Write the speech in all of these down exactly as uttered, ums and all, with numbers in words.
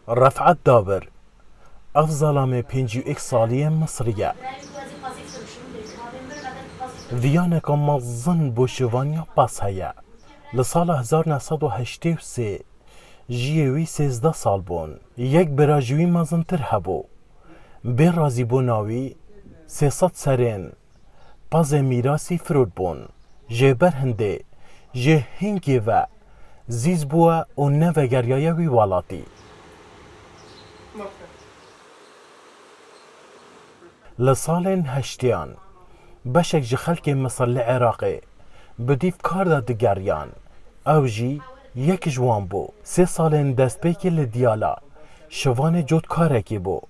Ref'et Dabir, ev zalamê pêncî û yek salî ye Misrî ye. Viyaneka mezin bo şivaniya PAS heye. Li sala hezar neh sed û heştê û sê jiyê wî sêzdeh sal bûn. Yek bira ji wî mezintir hebû. Bê razîbûna wî sê sed serên pezê mîrasî firotbûn. Jê ber hindê jê hingê ve zîz bûye û nevegeriyaye wî welatî. Li salên heştêyan beşek ji xelkê Misir li Iraqê bi dîv kar de digeriyan. Ew jî yek ji wan bû. Sê salên destpêkê li Diyala şivanê cotkarekî bû.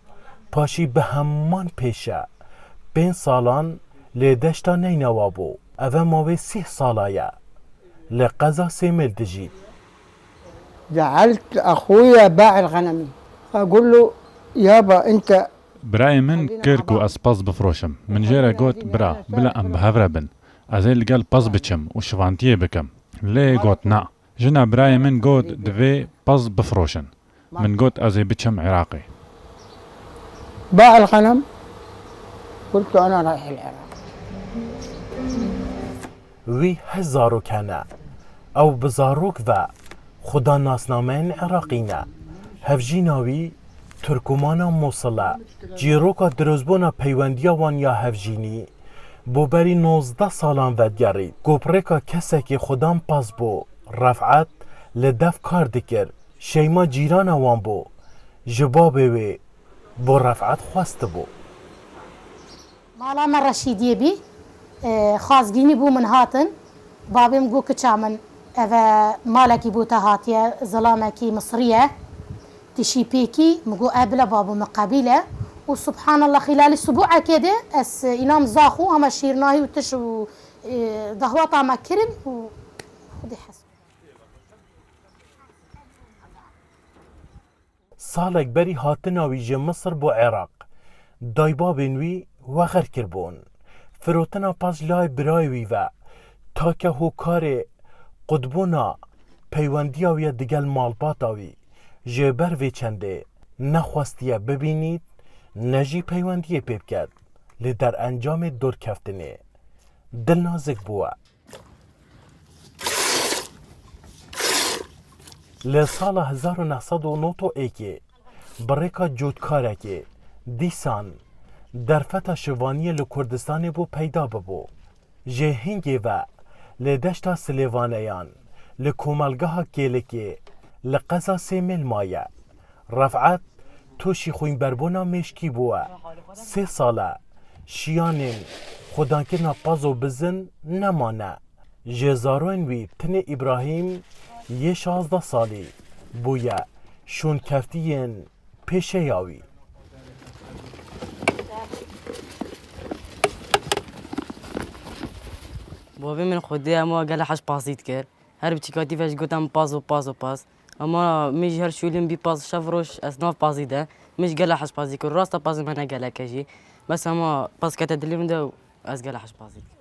Paşî bi heman pêşe pênc salan lê deşta Neynewa bû. Eve mawê sîh sala ye. Li qeza Sêmêl dijît. جعلت أخويا باع الغنم، أقول له: يابا، أنت. Birayê min kir ku ez pez bifroşim. Min jê re got: Bira, bila em bi hev re bin. Ez ê li gel pez biçim û şivantiyê bikim. Lê got: Na. Jina birayê min got: Divê pez bifroşin. Min got: Ez ê biçim Iraqê. باع الغنم، قلت له: أنا رايح العراق. Wî heşt zarok hene. Ew bi zarok ve xwedanasnameyên Iraqî ne. Hevjîna wî Tirkomana Mosil e. Çîroka dirozbûna peywendiya wan ya hevjînî bo berî nozdeh salan vedigerî. Ku bi rêka kesekî xwedan pez bû, Ref'et li dev kar dikir. Şeyma cîrana wan bû. Ji babê wê bo Ref'et xwestibû. Mala me Reşîdiyê bî. E, xwazgînî bû min hatin. Babê min got: Kiça min, eve malekî bo te hatiye, zilamekî Misrî ye. Tişî pêkî, min got: E, bila babo min qebîl e. Û subhanallah, xîlalî sibuekê de ez, e, înam zax û hema şîrnahî û tiş û, e, dahwata me kirin û Xwedê hes. Salek berî hatina wî ji Misir bo Iraq, daybabên wî wexer kiribûn. Firotina pez layê birayê wî ve, take hokarê qutbûna peywendiya wî ye digel malbata wî. Ji ber vê çendê ne xwestiye bibînît, ne jî peywendiyê pê biket. Lê derencamê dorkeftinê dil nazik bûye. Li sala hezar û neh sed û nod û êkê bi rêka cotkarekê dîsan derfeta şivaniyê li Kurdistanê bû peyda bibû. Ji hingê ve li deşta Silêvaneyan li komelgeha Kêlikê li qeza Sêmêl maye. Ref'et toşî xwînberbûna mêşkî bûye. Sê sal e şiyanên xwedankirina pez û bizin nemane. Ji zaroyên wî tenê Îbrahîm yê şazdeh salî bûye şûnkeftiyên pêşeya wî. Bavê min Xwedê hema gelek hej pazî dikir. Her biçîkatî ve jî gotin paz û paz û paz. Ema min jî her şûlîm bî paz, şev roj ez nav pazî de. Min jî gelek hej pazî kir. Rasta pazê me ne gelek e jî. Bes ema paz kete dilê min de û ez gelek hej pazî dikim.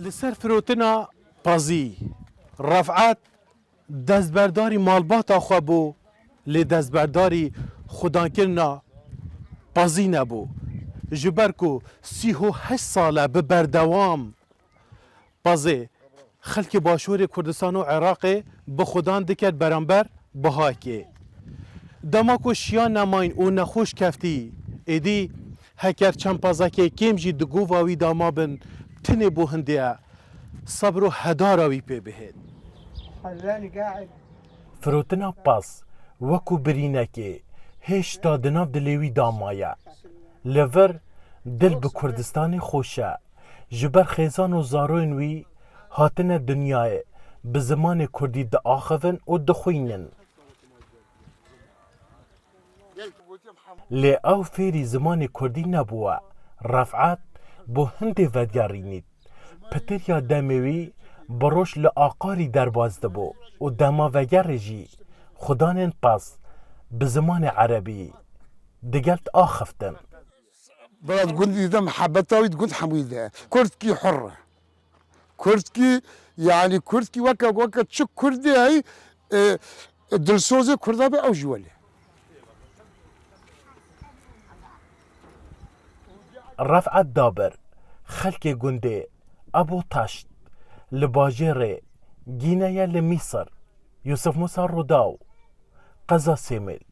Li ser firotina pazî, Ref'et destberdarî malbata xwe bû, lê destberdarî xwedankirina pazî nebû. Ji ber ku sî û heşt sal e bi berdewam pazê xelkê Başûrê Kurdistan û Iraqê bi xwedan diket beramber bihayekê. Dema ku şiya nemayîn û nexweş keftî, êdî heker çend pazekê kêm jî di gova wî de mabin, tenê bo hindê ye. Sebr û hedara wî pê bihêt. Firotina paz wekû birînekê hêşta di nav dilê wî de maye. Li vir dil bi Kurdistanê xweş e. Ji ber xêzan û zaroyên wî hatine dinyayê, bi zimanê kurdî diaxivin û dixwînin. Lê ew fêrî zimanê kurdî nebûye. Ref'et bo hindê vedigerînît. Pitiriya demê wî bi roj li aqarî derbas dibû û dema vegerê jî xudanên pez bi zimanê erebî digel diaxiftin. Bira di gundî de mihebeta wî di gund hemûyî de. Kurdkî hur e. Kurdkî, yanî kurdkî weke, weke çi kurdê heyî, e, dilsozê Kurda be ew jî welê. Ref'et Dabir, xelkê gundê Ebo Taşt li bajêrê Gîneye li Mîsir, Yusuf Musa Rûdaw, qeza Sêmil.